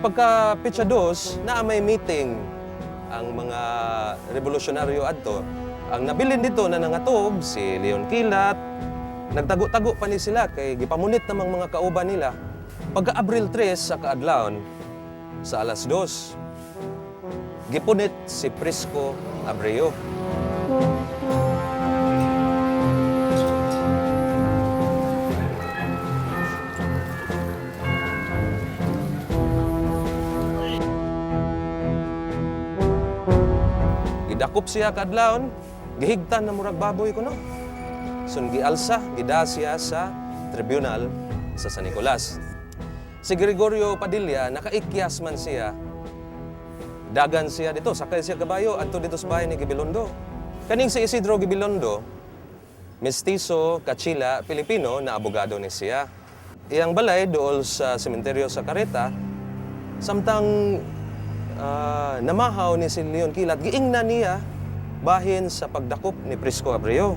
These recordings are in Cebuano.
Pagka petsa 2, naa may meeting ang mga revolusyonaryo adto. Ang nabilin dito na nangatog si Leon Kilat, nagtago-tago pa ni sila kay gipamunit namang mga kauban nila. Pagka Abril 3 sa kaadlawon, sa alas 2, gipunit si Prisco Abreu. Gidakop siya kaadlawon, gihigtan na murag baboy kuno. Sun gialsa, gida siya sa tribunal sa San Nicolas. Si Gregorio Padilla, nakaikyas man siya. Dagan siya dito, sakay siya kabayo, adto dito sa bahay ni Gibilondo. Kaning si Isidro Gibilondo, mestizo, Kachila, Pilipino na abogado ni siya. Iyang balay dool sa sementeryo sa Careta, samtang namahaw ni si Leon Kilat, giingnan niya bahin sa pagdakop ni Prisco Abreu.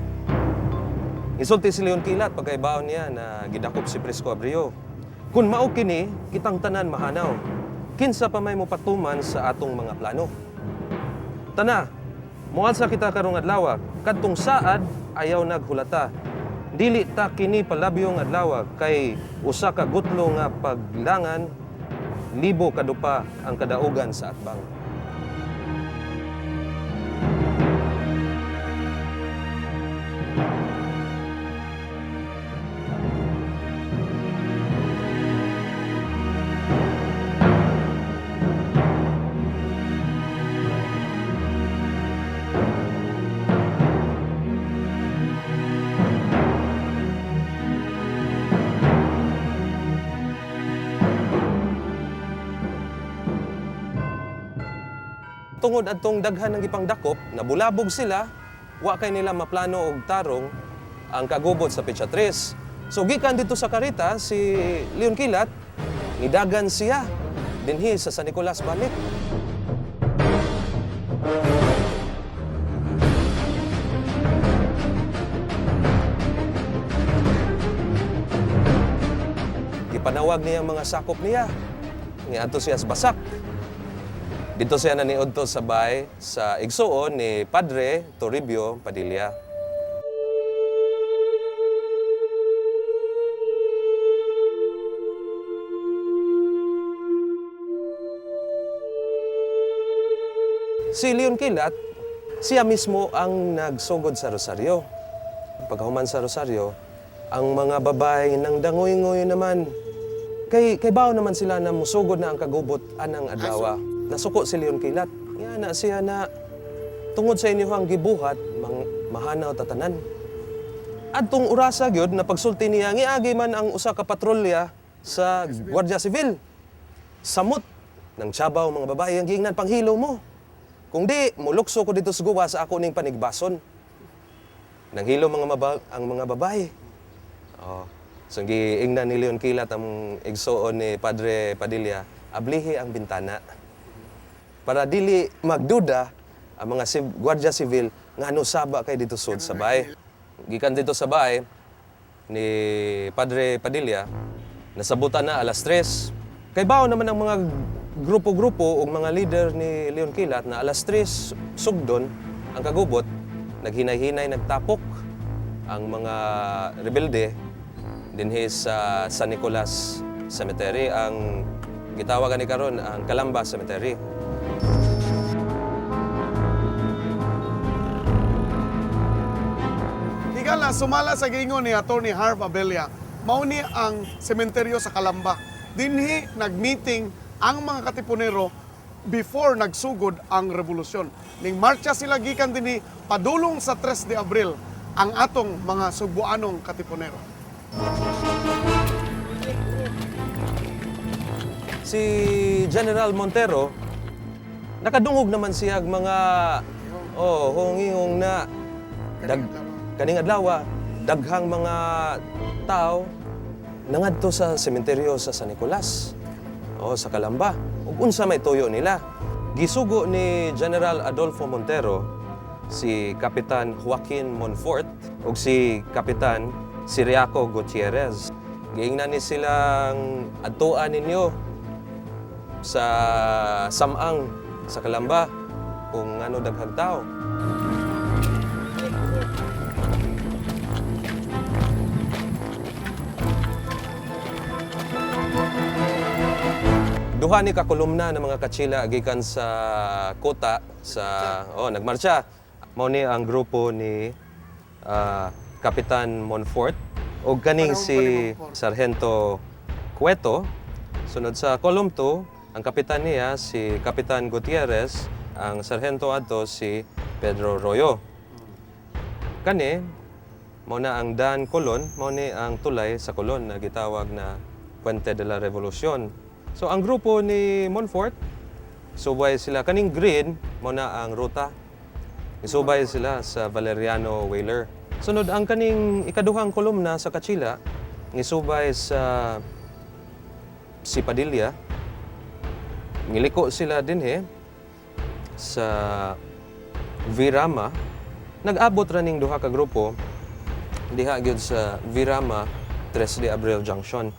Isulti si Leon Kilat pagkaibaon niya na gidakop si Prisco Abreu. Kung mao kini, kitang tanan mahanaw. Kinsa pa may mopatuman sa atong mga plano. Tana, mualsa kita karong adlaw, kadtong saad ayaw naghulata. Dili ta kini palabyong adlaw kay usa ka gutlo nga paglangan libo kadupa ang kadaugan sa atbang. Tungod adtong daghan ng gipangdakop, nabulabog sila, wa kay nila maplano og tarong ang kagubot sa petsa 3. So gikan dito sa Carita si Leon Kilat, nidagan siya dinhi sa San Nicolas balik. Gipanawag niya ang mga sakop niya. Niadto siya sa Basak. Dito siya naniudto sa bay sa igsuon ni Padre Toribio Padilla. Si Leon Kilat, siya mismo ang nagsugod sa Rosario. Pagkahuman sa Rosario, ang mga babae ng dangoy-ngoy naman, kay bao naman sila na musugod na ang kagubot anang adlaw. Nasuko si Leon Kilat. Nga na siya na tungod sa inyo ang gibuhat, mang, mahanaw tatanan. Adtong orasa gyud na pagsulti niya ngiagi man ang usa ka patrolya sa Guardia Civil. Samot ng tsabaw mga babae ang giingnan panghilo mo. Kung di, mulukso ko dito sa guwa sa ako ning panigbason. Nanghilo mga ang mga babae. Oh. So giingnan ni Leon Kilat ang igsuon ni Padre Padilla, ablihi ang bintana. Para dili magduda ang mga Guardia Civil nga ano saba kay dito sud sa bay. Gikan dito sa bay ni Padre Padilla, nasabutan na alas 3. Kay bao naman ang mga grupo-grupo ug mga leader ni Leon Kilat na alas 3 sugdon ang kagubot, naghinay-hinay nagtapok ang mga rebelde dinhi sa San Nicolas Cemetery, ang gitawagan ni karon ang Calamba Cemetery. Higala, sumala sa giingon ni Attorney Harv Abella, mao ni ang sementeryo sa Calamba. Dinhi nagmeeting ang mga katipunero before nagsugod ang revolusyon. Ning marcha sila gikan dinhi padulong sa 3 de Abril ang atong mga sugboanong katipunero. Si General Montero, nakadungog naman siya og mga oh, hungihong na dag, kaning adlaw, daghang mga tao nangadto sa sementeryo sa San Nicolas o sa Calamba ug unsa may tuyo nila. Gisugo ni General Adolfo Montero si Kapitan Joaquin Monfort ug si Kapitan Siriaco Gutierrez. Giingnan ni silang adtuan ninyo. Sa Samang sa Kalamba kung ano daghang tao. Duha ni ka kolumna ng mga katsila gikan sa Kota sa, oh, nagmarcha. Mao ni ang grupo ni Kapitan Monfort og kaning Panahon si pa ni Monfort. Sargento Cueto. Sunod sa column 2, ang kapitan niya si Kapitan Gutierrez, ang sargento adto si Pedro Royo. Kani mao na ang Dan Colon, mao ni ang tulay sa Colon na gitawag na Puente de la Revolucion. So ang grupo ni Monfort, subay sila kaning green, mao na ang ruta. Isubay sila sa Valeriano Weyler. Sunod ang kaning ikaduhang kolumna sa Kachila, ngisubay sa si Padilla. Ngiliko sila dinhi sa Virama. Nag-abot ra ning duha ka grupo diha gyud sa Virama 3 de Abril Junction.